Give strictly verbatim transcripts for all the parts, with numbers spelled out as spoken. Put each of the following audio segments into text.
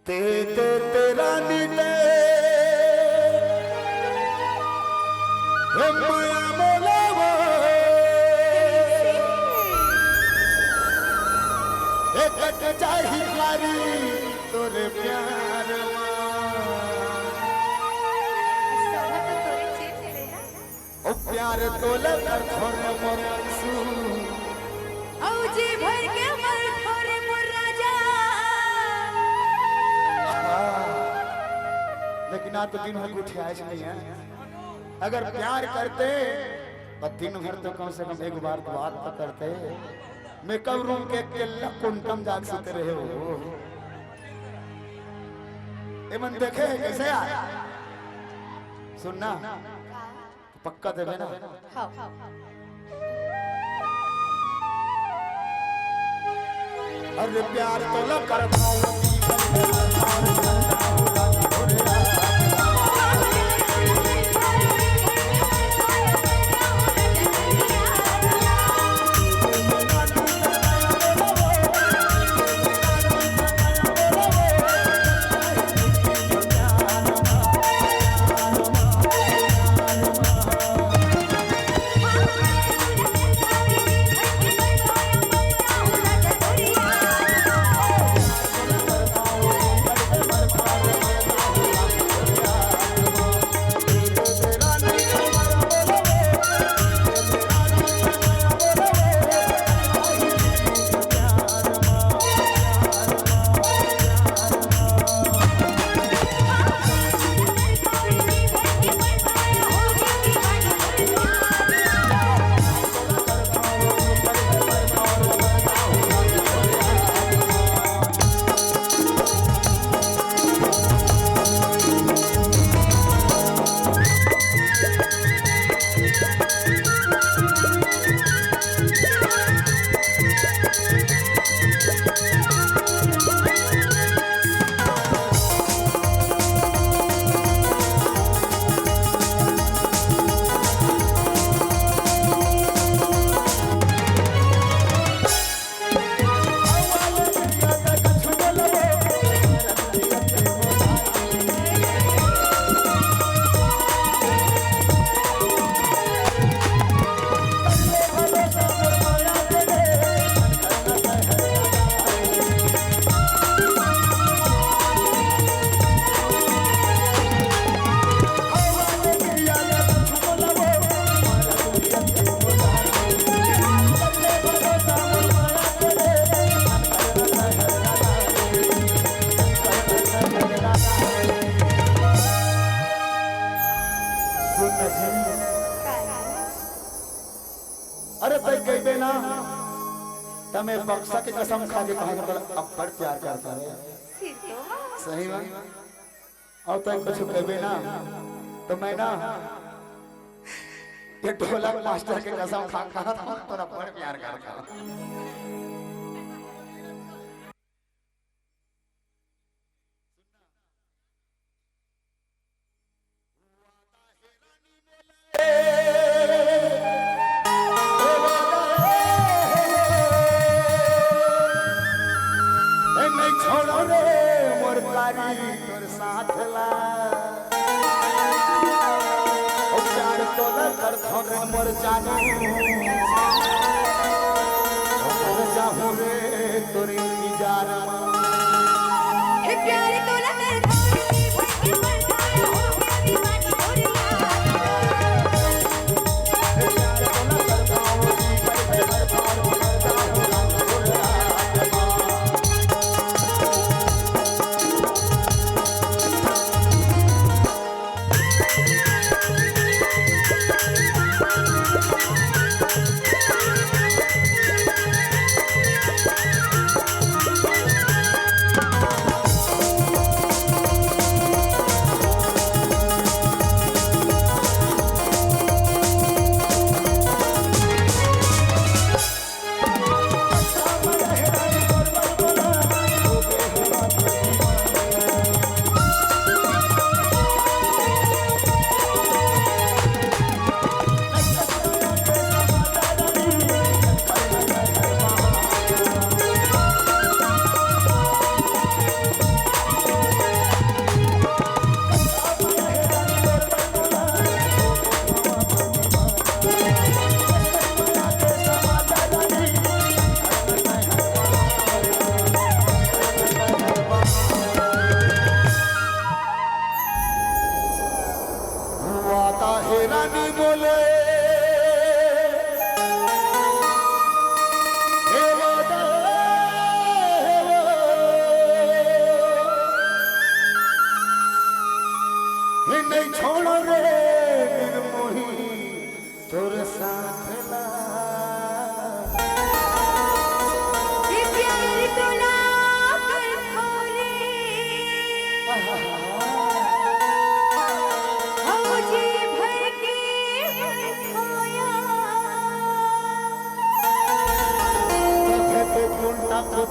ते, ते, ते रानी ते, हे माया मोला वो, हे कट जाही कारी तोरे प्यार मा। ओ प्यार तोला कर थोरे मोर अंशु। औ जी भर के मर थोरे मोर राजा। हाँ, लेकिन आज तो दिन भर कुछ आइस नहीं है। अगर प्यार करते, तो दिन भर तो कम से कम एक बार तो बात तो करते। मेकअप रूम के अकेला कुंटम जाग सुते रहे हो। ए मन देखे है कैसे यार? सुनना। पक्का देबे ना? हाँ। अरे प्यार तो ला कर पाओ। अरे तैं कहिबे ना, त मैं बक्सा के कसम खा के कहूँ, तोला अब्बड़ प्यार करता रे। सही में। अउ तैं कुछ कहिबे ना, त मैं ना ये ढोलक मास्टर के कसम खा के कहत हूँ, तोला अब्बड़ प्यार करता हूँ। ए, नहीं छोड़ो रे मोर कारी तोर साथ ला। ओ प्यार तोला करथों रे मोर जानू। ओ मर जाहूँ रे तोर इंतजार मा। हे प्यार तोला करथों रे मोर जानू।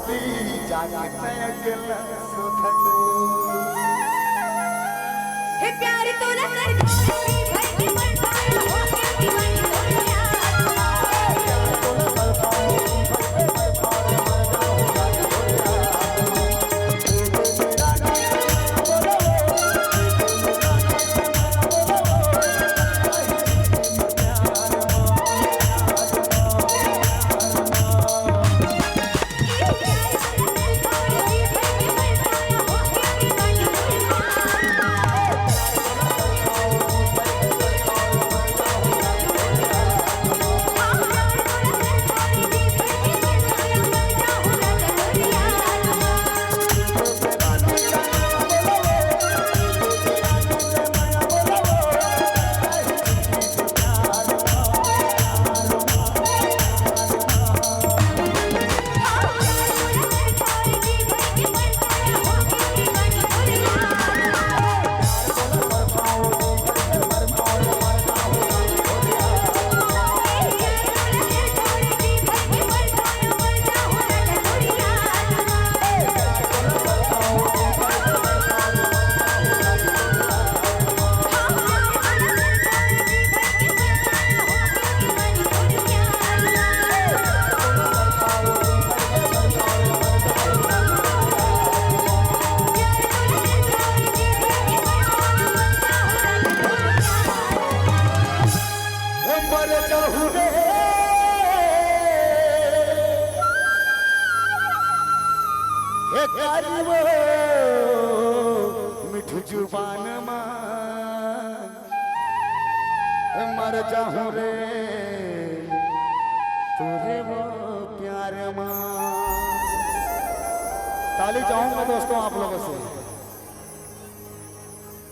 हे प्यार तोला सरकार की भर के मर पाया हो, के दीवानी हो गया। मर जाहूं रे, हे कारी वो मिठ जुबान मा, मर जाहूं रे तोरे वो प्यार मा। ताली चाहूंगा दोस्तों आप लोगों से।